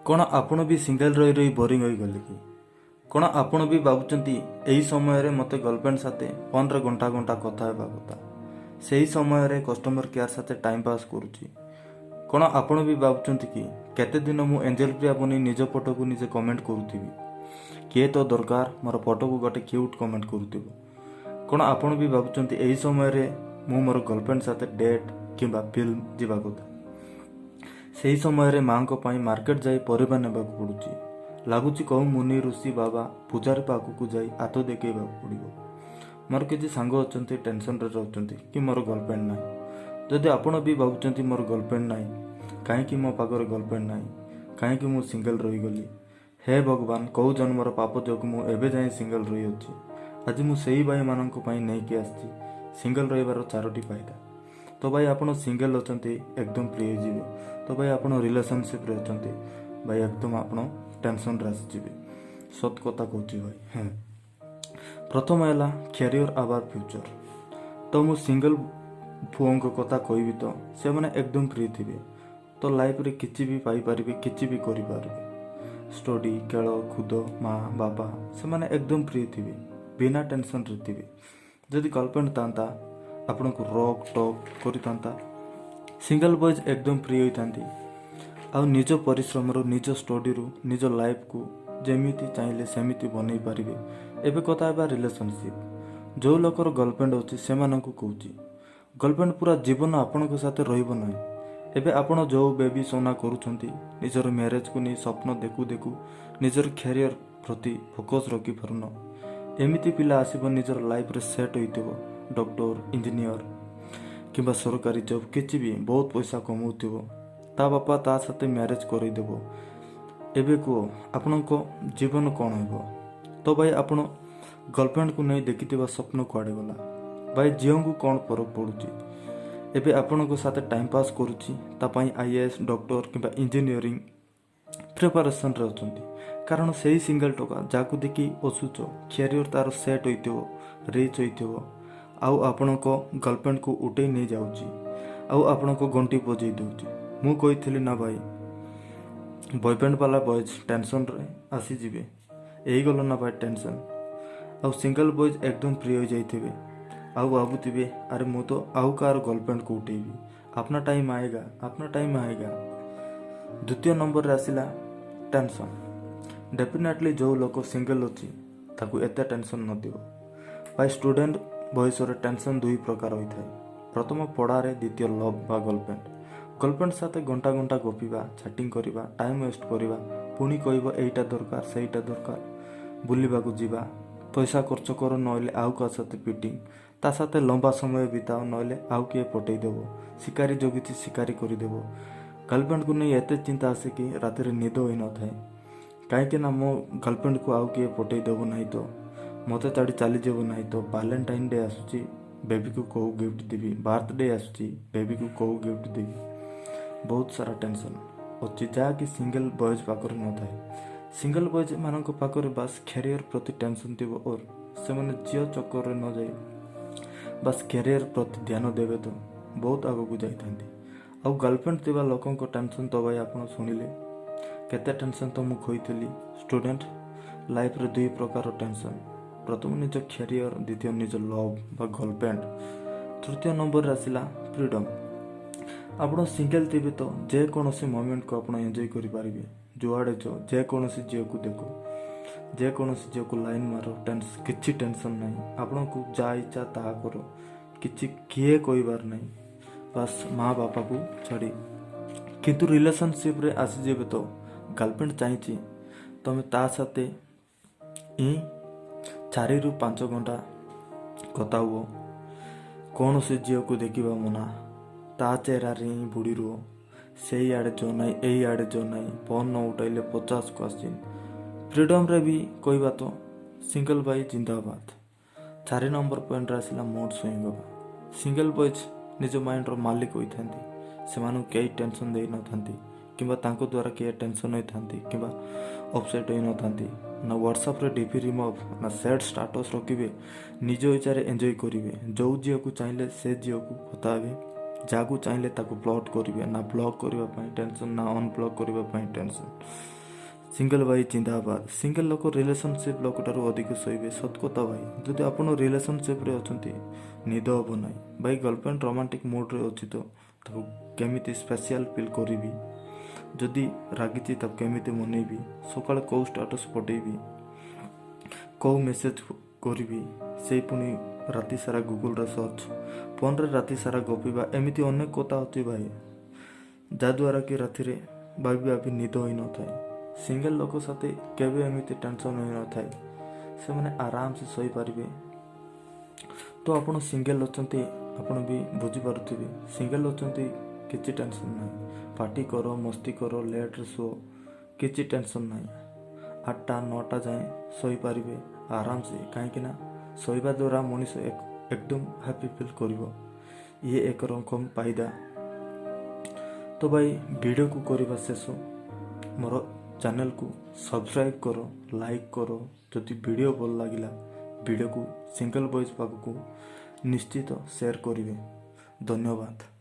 କ'ଣ ଆପଣ ବି ସିଙ୍ଗଲ ରହି ରହି ବୋରିଂ ହୋଇଗଲେ କି? କ'ଣ ଆପଣ ବି ଭାବୁଛନ୍ତି, ଏହି ସମୟରେ ମୋତେ ଗର୍ଲଫ୍ରେଣ୍ଡ ସାଥେ ଫୋନ୍ରେ ଘଣ୍ଟା ଘଣ୍ଟା କଥା ହେବା କଥା, ସେହି ସମୟରେ କଷ୍ଟମର କେୟାର ସାଥେ ଟାଇମ୍ ପାସ୍ କରୁଛି? କ'ଣ ଆପଣ ବି ଭାବୁଛନ୍ତି କି, କେତେ ଦିନ ମୁଁ ଏଞ୍ଜେଲ ପ୍ରିୟା ବନି ନିଜ ଫଟୋକୁ ନିଜେ କମେଣ୍ଟ କରୁଥିବି? କିଏ ତ ଦରକାର, ମୋର ଫଟୋକୁ ଗୋଟେ କ୍ୟୁଟ୍ କମେଣ୍ଟ କରୁଥିବ। କ'ଣ ଆପଣ ବି ଭାବୁଛନ୍ତି, ଏହି ସମୟରେ ମୁଁ ମୋର ଗର୍ଲଫ୍ରେଣ୍ଡ ସାଥେ ଡେଟ୍ କିମ୍ବା ଫିଲ୍ମ ଯିବା କଥା? ସେହି ସମୟରେ ମାଆଙ୍କ ପାଇଁ ମାର୍କେଟ ଯାଇ ପରିବା ନେବାକୁ ପଡ଼ୁଛି। ଲାଗୁଛି କେଉଁ ମୁନି, ଋଷି, ବାବା, ପୂଜାରୀ ପାଖକୁ ଯାଇ ହାତ ଦେଖେଇବାକୁ ପଡ଼ିବ। ମୋର କିଛି ସାଙ୍ଗ ଅଛନ୍ତି, ଟେନସନରେ ରହୁଛନ୍ତି କି ମୋର ଗର୍ଲଫ୍ରେଣ୍ଡ ନାହିଁ। ଯଦି ଆପଣ ବି ଭାବୁଛନ୍ତି, ମୋର ଗର୍ଲଫ୍ରେଣ୍ଡ ନାହିଁ, କାହିଁକି ମୋ ପାଖରେ ଗର୍ଲଫ୍ରେଣ୍ଡ ନାହିଁ, କାହିଁକି ମୁଁ ସିଙ୍ଗଲ ରହିଗଲି, ହେ ଭଗବାନ, କେଉଁ ଜନ୍ମର ପାପ ଯୋଗୁଁ ମୁଁ ଏବେ ଯାଏଁ ସିଙ୍ଗଲ ରହିଅଛି, ଆଜି ମୁଁ ସେଇ ଭାଇମାନଙ୍କ ପାଇଁ ନେଇକି ଆସିଛି ସିଙ୍ଗଲ ରହିବାର ଚାରୋଟି ଫାଇଦା। ତ ଭାଇ, ଆପଣ ସିଙ୍ଗଲ ଅଛନ୍ତି, ଏକଦମ ଫ୍ରି ହେଇଯିବେ। ତ ଭାଇ, ଆପଣ ରିଲେସନସିପ୍ରେ ଅଛନ୍ତି, ଭାଇ, ଏକଦମ ଆପଣ ଟେନସନରେ ଆସିଯିବେ। ସତ କଥା କହୁଛି ଭାଇ। ହଁ, ପ୍ରଥମ ହେଲା କ୍ୟାରିୟର ଆୱାର ଫ୍ୟୁଚର। ତ ମୁଁ ସିଙ୍ଗଲ ପୁଅଙ୍କ କଥା କହିବି ତ ସେମାନେ ଏକଦମ ଫ୍ରି ଥିବେ। ତ ଲାଇଫରେ କିଛି ବି ପାଇପାରିବେ, କିଛି ବି କରିପାରିବେ, ଷ୍ଟଡି, ଖେଳ କୁଦ, ମା ବାପା, ସେମାନେ ଏକଦମ ଫ୍ରି ଥିବେ, ବିନା ଟେନସନରେ ଥିବେ। ଯଦି ଗର୍ଲଫ୍ରେଣ୍ଡ ଥାନ୍ତା, ଆପଣଙ୍କୁ ରୋକ୍ ଟୋକ୍ କରିଥାନ୍ତା। ସିଙ୍ଗଲ ବଏଜ୍ ଏକଦମ ଫ୍ରି ହୋଇଥାନ୍ତି ଆଉ ନିଜ ପରିଶ୍ରମରୁ, ନିଜ ଷ୍ଟଡିରୁ ନିଜ ଲାଇଫକୁ ଯେମିତି ଚାହିଁଲେ ସେମିତି ବନେଇ ପାରିବେ। ଏବେ କଥା ହେବା ରିଲେସନସିପ୍। ଯେଉଁ ଲୋକର ଗର୍ଲଫ୍ରେଣ୍ଡ ଅଛି, ସେମାନଙ୍କୁ କହୁଛି, ଗର୍ଲଫ୍ରେଣ୍ଡ ପୁରା ଜୀବନ ଆପଣଙ୍କ ସାଥେ ରହିବ ନାହିଁ। ଏବେ ଆପଣ ଯେଉଁ ବେବି ସୋନା କରୁଛନ୍ତି, ନିଜର ମ୍ୟାରେଜକୁ ନେଇ ସ୍ୱପ୍ନ ଦେଖୁ ଦେଖୁ ନିଜର କ୍ୟାରିୟର ପ୍ରତି ଫୋକସ୍ ରଖିପାରୁନ। ଏମିତି ପିଲା ଆସିବ, ନିଜର ଲାଇଫରେ ସେଟ୍ ହୋଇଥିବ, ଡକ୍ଟର, ଇଞ୍ଜିନିୟର କିମ୍ବା ସରକାରୀ ଜବ୍, କିଛି ବି, ବହୁତ ପଇସା କମାଉଥିବ, ତା ବାପା ତା ସାଥେ ମ୍ୟାରେଜ୍ କରେଇଦେବ। ଏବେ କୁହ, ଆପଣଙ୍କ ଜୀବନ କ'ଣ ହେବ? ତ ଭାଇ, ଆପଣ ଗର୍ଲଫ୍ରେଣ୍ଡକୁ ନେଇ ଦେଖିଥିବା ସ୍ୱପ୍ନ କୁଆଡ଼େ ଗଲା? ଭାଇ, ଝିଅଙ୍କୁ କ'ଣ ଫରକ ପଡ଼ୁଛି? ଏବେ ଆପଣଙ୍କ ସାଥେ ଟାଇମ୍ ପାସ୍ କରୁଛି, ତା ପାଇଁ ଆଇଏଏସ୍, ଡକ୍ଟର କିମ୍ବା ଇଞ୍ଜିନିୟରିଂ ପ୍ରିପାରେସନ୍ରେ ଅଛନ୍ତି। କାରଣ ସେଇ ସିଙ୍ଗଲ ଟୋକା ଯାହାକୁ ଦେଖି ହସୁଛ, କ୍ୟାରିୟର ତାର ସେଟ୍ ହୋଇଥିବ, ରିଚ୍ ହୋଇଥିବ ଆଉ ଆପଣଙ୍କ ଗର୍ଲଫ୍ରେଣ୍ଡକୁ ଉଠେଇ ନେଇଯାଉଛି ଆଉ ଆପଣଙ୍କ ଘଣ୍ଟି ବଜେଇ ଦେଉଛି। ମୁଁ କହିଥିଲି ନା ଭାଇ, ବୟଫ୍ରେଣ୍ଡ ବାଲା ବଏଜ୍ ଟେନସନ୍ରେ ଆସିଯିବେ। ହେଇଗଲ ନା ଭାଇ ଟେନସନ୍? ଆଉ ସିଙ୍ଗଲ ବଏଜ୍ ଏକଦମ ଫ୍ରି ହୋଇଯାଇଥିବେ ଆଉ ଭାବୁଥିବେ, ଆରେ ମୁଁ ତ ଆଉ କାହାର ଗର୍ଲଫ୍ରେଣ୍ଡକୁ ଉଠେଇବି, अपना ଟାଇମ୍ आएगा, अपना ଟାଇମ୍ आएगा। ଦ୍ୱିତୀୟ ନମ୍ବରରେ ଆସିଲା ଟେନସନ୍। ଡେଫିନେଟଲି ଯେଉଁ ଲୋକ ସିଙ୍ଗଲ ଅଛି, ତାକୁ ଏତେ ଟେନସନ୍ ନଥିବ। ଭାଇ, ଷ୍ଟୁଡେଣ୍ଟ ବୟସରେ ଟେନସନ୍ ଦୁଇ ପ୍ରକାର ହୋଇଥାଏ। ପ୍ରଥମ ପଢ଼ାରେ, ଦ୍ୱିତୀୟ ଲଭ୍ ବା ଗର୍ଲଫ୍ରେଣ୍ଡ। ଗର୍ଲଫ୍ରେଣ୍ଡ ସାଥେ ଘଣ୍ଟା ଘଣ୍ଟା ଗପିବା, ଚାଟିଂ କରିବା, ଟାଇମ୍ ୱେଷ୍ଟ କରିବା, ପୁଣି କହିବ ଏଇଟା ଦରକାର, ସେଇଟା ଦରକାର, ବୁଲିବାକୁ ଯିବା, ପଇସା ଖର୍ଚ୍ଚ କର, ନହେଲେ ଆଉ କାହା ସାଥେ ଫିଟିଂ, ତା ସାଥେ ଲମ୍ବା ସମୟ ବିତାଅ, ନହେଲେ ଆଉ କିଏ ପଟେଇ ଦେବ, ଶିକାରୀ ଜଗିଛି, ଶିକାରୀ କରିଦେବ। ଗର୍ଲଫ୍ରେଣ୍ଡକୁ ନେଇ ଏତେ ଚିନ୍ତା ଆସେ କି ରାତିରେ ନିଦ ହୋଇନଥାଏ। କାହିଁକି ନା ମୋ ଗର୍ଲଫ୍ରେଣ୍ଡକୁ ଆଉ କିଏ ପଟେଇ ଦେବ ନାହିଁ ତ? ମୋତେ ଛାଡ଼ି ଚାଲିଯିବ ନାହିଁ ତ? ଭାଲେଣ୍ଟାଇନ୍ ଡେ ଆସୁଛି, ବେବିକୁ କେଉଁ ଗିଫ୍ଟ ଦେବି? ବାର୍ଥଡେ ଆସୁଛି, ବେବିକୁ କେଉଁ ଗିଫ୍ଟ ଦେବି? ବହୁତ ସାରା ଟେନସନ୍ ଅଛି, ଯାହାକି ସିଙ୍ଗଲ ବଏଜ୍ ପାଖରେ ନଥାଏ। ସିଙ୍ଗଲ ବଏଜ୍ ମାନଙ୍କ ପାଖରେ ବାସ୍ କ୍ୟାରିୟର ପ୍ରତି ଟେନସନ୍ ଥିବ ଓର୍ ସେମାନେ ଝିଅ ଚକ୍କରରେ ନ ଯାଇ ବାସ୍ କ୍ୟାରିୟର ପ୍ରତି ଧ୍ୟାନ ଦେବେ ତ ବହୁତ ଆଗକୁ ଯାଇଥାନ୍ତି। ଆଉ ଗର୍ଲଫ୍ରେଣ୍ଡ ଥିବା ଲୋକଙ୍କ ଟେନସନ୍ ତ ଭାଇ ଆପଣ ଶୁଣିଲେ କେତେ ଟେନସନ୍ ତ ମୁଁ କହିଥିଲି। ଷ୍ଟୁଡେଣ୍ଟ ଲାଇଫରେ ଦୁଇ ପ୍ରକାର ଟେନସନ୍। ପ୍ରଥମ ନିଜ କ୍ୟାରିୟର, ଦ୍ୱିତୀୟ ନିଜ ଲଭ୍ ବା ଗର୍ଲଫ୍ରେଣ୍ଡ। ତୃତୀୟ ନମ୍ବରରେ ଆସିଲା ଫ୍ରିଡ଼ମ୍। ଆପଣ ସିଙ୍ଗଲ ଥିବେ ତ ଯେକୌଣସି ମୋମେଣ୍ଟକୁ ଆପଣ ଏନ୍ଜୟ କରିପାରିବେ। ଯୁଆଡ଼େ ଯାଅ, ଯେକୌଣସି ଝିଅକୁ ଦେଖ, ଯେକୌଣସି ଝିଅକୁ ଲାଇନ୍ ମାର, କିଛି ଟେନସନ୍ ନାହିଁ। ଆପଣଙ୍କୁ ଯାହା ଇଚ୍ଛା ତାହା କର, କିଛି କିଏ କହିବାର ନାହିଁ, ବାସ୍ ମା ବାପାକୁ ଛାଡ଼ି। କିନ୍ତୁ ରିଲେସନସିପ୍ରେ ଆସିଯିବେ ତ ଗର୍ଲଫ୍ରେଣ୍ଡ ଚାହିଁଛି ତମେ ତା ସାଥେ ହିଁ 4ରୁ 5 ଘଣ୍ଟା କଥା ହୁଅ, କୌଣସି ଝିଅକୁ ଦେଖିବା ମନା, ତା ଚେହେରାରେ ହିଁ ବୁଡ଼ି ରୁହ, ସେଇ ଆଡ଼େ ଯଅ ନାହିଁ, ଏଇ ଆଡ଼େ ଯଅ ନାହିଁ, ଫୋନ୍ ନ ଉଠାଇଲେ 50 କ୍ୱେଶ୍ଚିନ୍। ଫ୍ରିଡ଼ମ୍ରେ ବି କହିବା ତ ସିଙ୍ଗଲ ଭାଇ ଜିନ୍ଦାବାଦ। 4 ନମ୍ବର ପଏଣ୍ଟରେ ଆସିଲା ମୁଡ୍ ସୁଇଙ୍ଗ ହେବା। ସିଙ୍ଗଲ ବଏଜ୍ ନିଜ ମାଇଣ୍ଡର ମାଲିକ ହୋଇଥାନ୍ତି। ସେମାନଙ୍କୁ କେହି ଟେନସନ୍ ଦେଇନଥାନ୍ତି କିମ୍ବା ତାଙ୍କ ଦ୍ୱାରା କିଏ ଟେନସନ୍ ହୋଇଥାନ୍ତି କିମ୍ବା ଅପସେଟ୍ ହୋଇନଥାନ୍ତି। ନା ହ୍ୱାଟ୍ସଆପ୍ରେ ଡିପି ରିମୁଭ୍, ନା ସ୍ୟାଡ୍ ଷ୍ଟାଟସ୍ ରଖିବେ। ନିଜ ଇଚ୍ଛାରେ ଏନ୍ଜୟ କରିବେ। ଯେଉଁ ଝିଅକୁ ଚାହିଁଲେ ସେ ଝିଅକୁ କଥା ହେବେ। ଯାହାକୁ ଚାହିଁଲେ ତାକୁ ଫ୍ଲର୍ଟ କରିବେ। ନା ବ୍ଲକ୍ କରିବା ପାଇଁ ଟେନସନ୍, ନା ଅନବ୍ଲକ୍ କରିବା ପାଇଁ ଟେନସନ୍। ସିଙ୍ଗଲ୍ ଭାଇ ଜିନ୍ଦାବାଦ। ସିଙ୍ଗଲ୍ ଲୋକ ରିଲେସନସିପ୍ ଲୋକଠାରୁ ଅଧିକ ଶୋଇବେ। ସତ କଥା ଭାଇ। ଯଦି ଆପଣ ରିଲେସନସିପ୍ରେ ଅଛନ୍ତି, ନିଦ ହେବ ନାହିଁ ଭାଇ। ଗର୍ଲଫ୍ରେଣ୍ଡ ରୋମାଣ୍ଟିକ୍ ମୁଡ଼୍ରେ ଅଛି ତ ତାକୁ କେମିତି ସ୍ପେଶିଆଲ୍ ଫିଲ୍ କରିବି? ଯଦି ରାଗିଛି, ତାକୁ କେମିତି ମନେଇବି? ସକାଳେ କେଉଁ ଷ୍ଟାଟସ୍ ପଠେଇବି? କେଉଁ ମେସେଜ୍ କରିବି? ସେଇ ପୁଣି ରାତି ସାରା ଗୁଗୁଲରେ ସର୍ଚ୍ଚ, ଫୋନ୍ରେ ରାତି ସାରା ଗପିବା, ଏମିତି ଅନେକ କଥା ଅଛି ଭାଇ, ଯାହାଦ୍ୱାରା କି ରାତିରେ ଭାବି ଭାବି ନିଦ ହୋଇନଥାଏ। ସିଙ୍ଗଲ୍ ଲୋକ ସାଥେ କେବେ ଏମିତି ଟେନସନ୍ ହୋଇନଥାଏ। ସେମାନେ ଆରାମସେ ଶୋଇପାରିବେ। ତ ଆପଣ ସିଙ୍ଗଲ୍ ଅଛନ୍ତି, ଆପଣ ବି ବୁଝିପାରୁଥିବେ। ସିଙ୍ଗଲ୍ ଅଛନ୍ତି, କିଛି ଟେନସନ୍ ନାହିଁ। ପାର୍ଟି କର, ମସ୍ତି କର, ଲେଟ୍ରେ ଶୁଅ, କିଛି ଟେନସନ୍ ନାହିଁ। 8ଟା 9ଟା ଯାଏଁ ଶୋଇପାରିବେ ଆରାମସେ, କାହିଁକି ନା ଶୋଇବା ଦ୍ୱାରା ମଣିଷ ଏକଦମ ହାପି ଫିଲ୍ କରିବ। ଇଏ ଏକ ରକମ ଫାଇଦା। ତ ଭାଇ, ଭିଡ଼ିଓକୁ କରିବା ଶେଷ। ମୋର ଚ୍ୟାନେଲକୁ ସବସ୍କ୍ରାଇବ୍ କର, ଲାଇକ୍ କର। ଯଦି ଭିଡ଼ିଓ ଭଲ ଲାଗିଲା, ଭିଡ଼ିଓକୁ ସିଙ୍ଗଲ୍ ବଏଜ୍ ପାଖକୁ ନିଶ୍ଚିତ ସେୟାର କରିବେ। ଧନ୍ୟବାଦ।